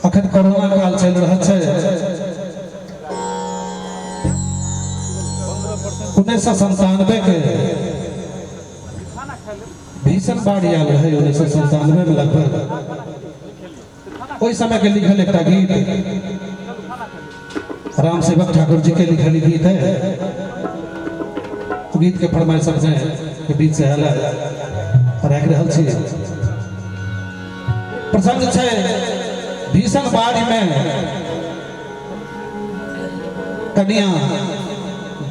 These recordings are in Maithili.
अखन कोरोना काल चलि रहल छै। 1997 के भीषण बाढ़ि आयल रहै 1997 में लगभग। ओहि समय के लिखल एकटा गीत, राम सेवक ठाकुर जी के लिखल गीत है। गीत के फरमाइश अपने के बीच से आयल है, राखि रहल छी। प्रसंग छै भीषण बाढ़ि में कनिया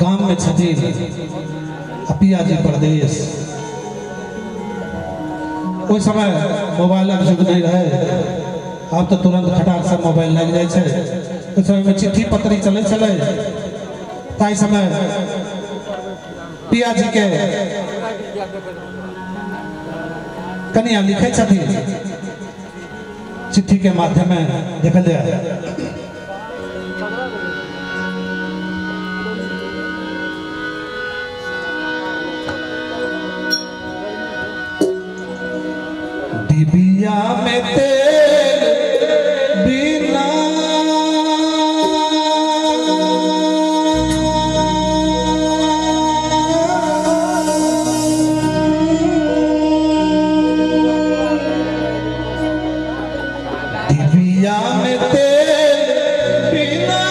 गाम में छथिन आ पियाजी परदेश। ओहि समय मोबाइलक युग नहि रहै, आब तऽ तुरंत खटाक से मोबाइल लागि जाइ छै। ओहि समयमे चिट्ठी पत्री चलै छलै। ताहि समय पियाजी के कनिया लिखै छथिन चिट्ठी के माध्यम में, देखल जाय। डिबिया में तेल बिना डिबिया में तेल बिना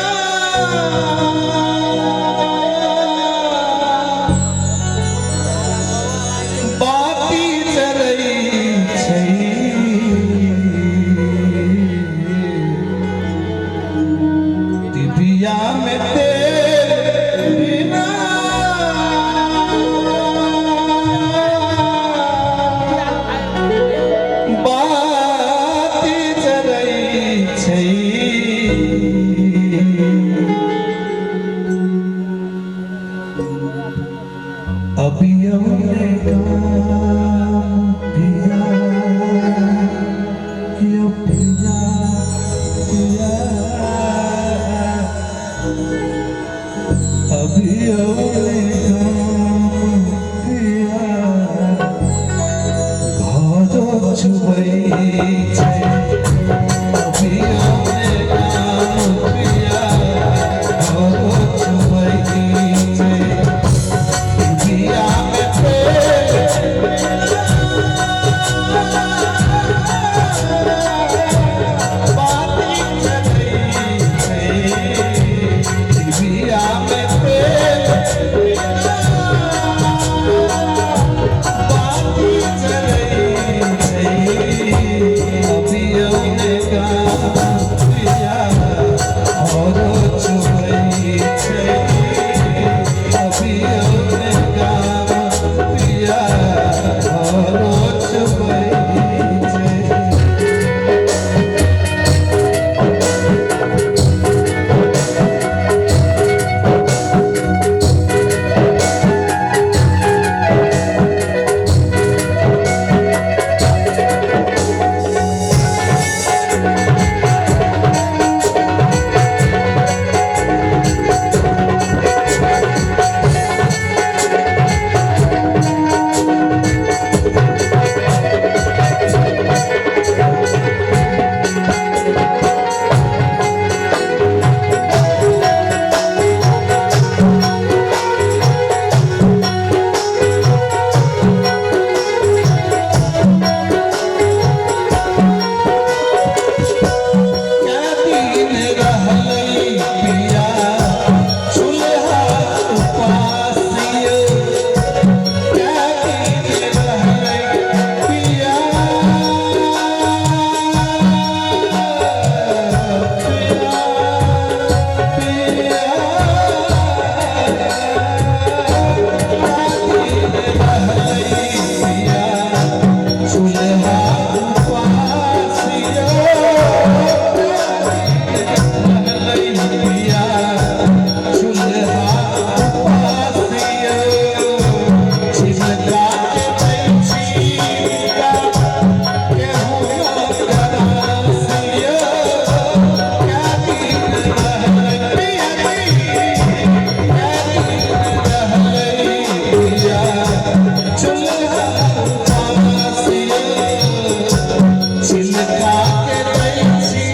बाती जरै छै, डिबिया में तेल बिना बाती जरै छै। अबियौ ने गाम पिया, यौ पिया, पिया, अबियौ ने गाम पिया, घरो छुबै छै। अबियौ ने गाम पिया, घरो छुबै छै। पिया में तेल बाती जरै छै, डिबिया में तेल बाती जरै छै। अबियौ ने गाम पिया, घरो छुबै छै। अबियौ ने गाम पिया, घरो छुबै छै। कै दिन रहलै पिया चूल्हा उपासियो, कै दिन रहलै पिया, पिया, कै दिन रहलै पिया चूल्हा उपासियो, रहलै पिया चूल्हा उपासियो। छिलका के दै छी केहू गरासियो, कै दिन रहलै पिया जी, कै दिन रहलै पिया चूल्हा उपासियो। छिलका के दै छी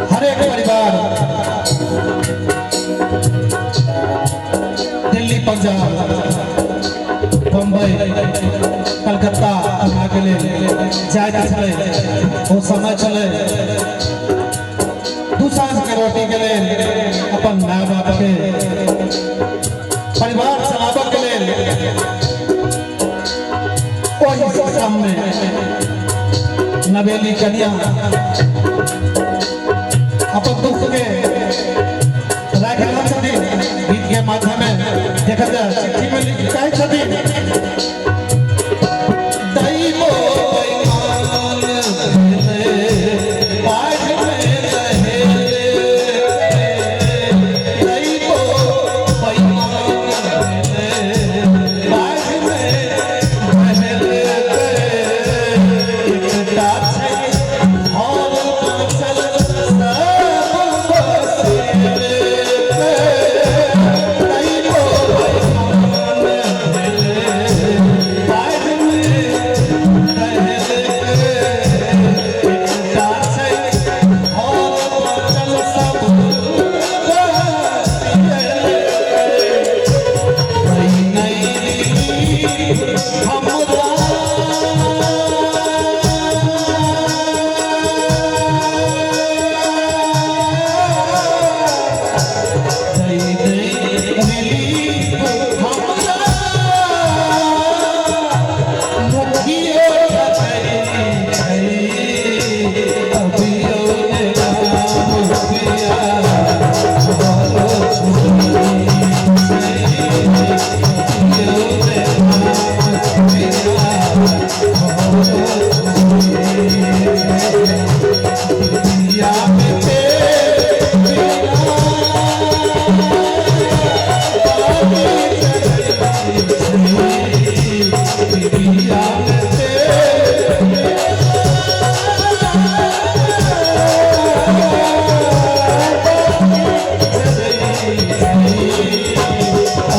हरेक परिवार दिल्ली, पंजाब, बम्बई, कलकत्ता कमाके लेल जाइत छलै। ओ समय छलै, दू साँझ के रोटी के लेल, अपन माय बाप के परिवार चलाबऽ के लेल। ओहि सिस्टम में नवेली कन्या अपन दुख के राखि रहल छथिन गीत के माध्यम में। देखल जाय, चिट्ठी में लिख कहै छथिन, दैवो बेईमान भेलै, बाढ़ि में दहेले। दैवो बेईमान भेलै, बाढ़ि में दहेले। एकटा छै घर बाँचल, सब बसेले। दैवो बेईमान भेलै, बाढ़ि में दहेले। एकटा छै घर बाँचल, सब बसेले। नहीं हमरा रिलीफ हमरा, मुखियो छै अभियो ने मुखिया। बोलो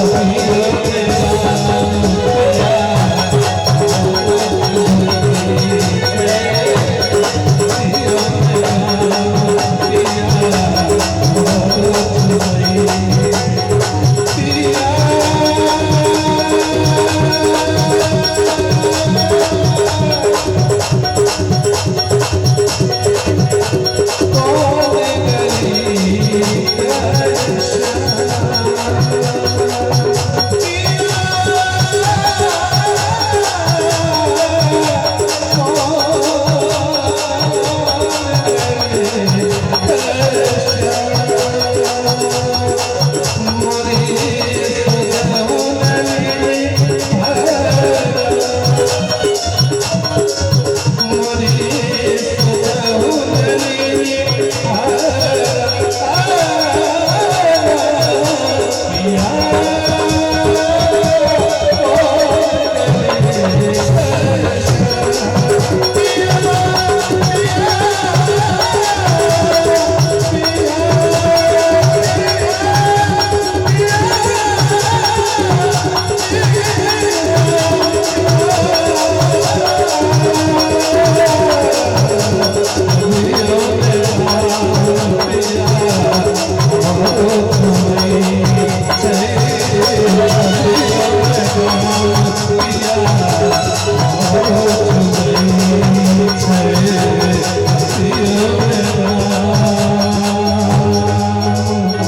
अभियो ने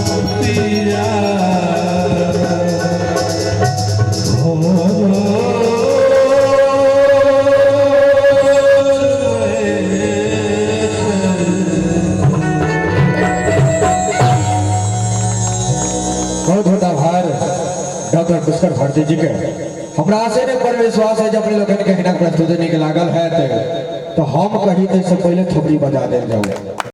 मुखिया, बोलो में बहुत बहुत आभार डॉक्टर पुष्कर भारती जी के। हमरा से ने पर विश्वास है जे अपने लोगन के हिनक प्रस्तुति नीक लागल है, तो हम कही तो इससे पहले थोपड़ी बजा देल जाओ।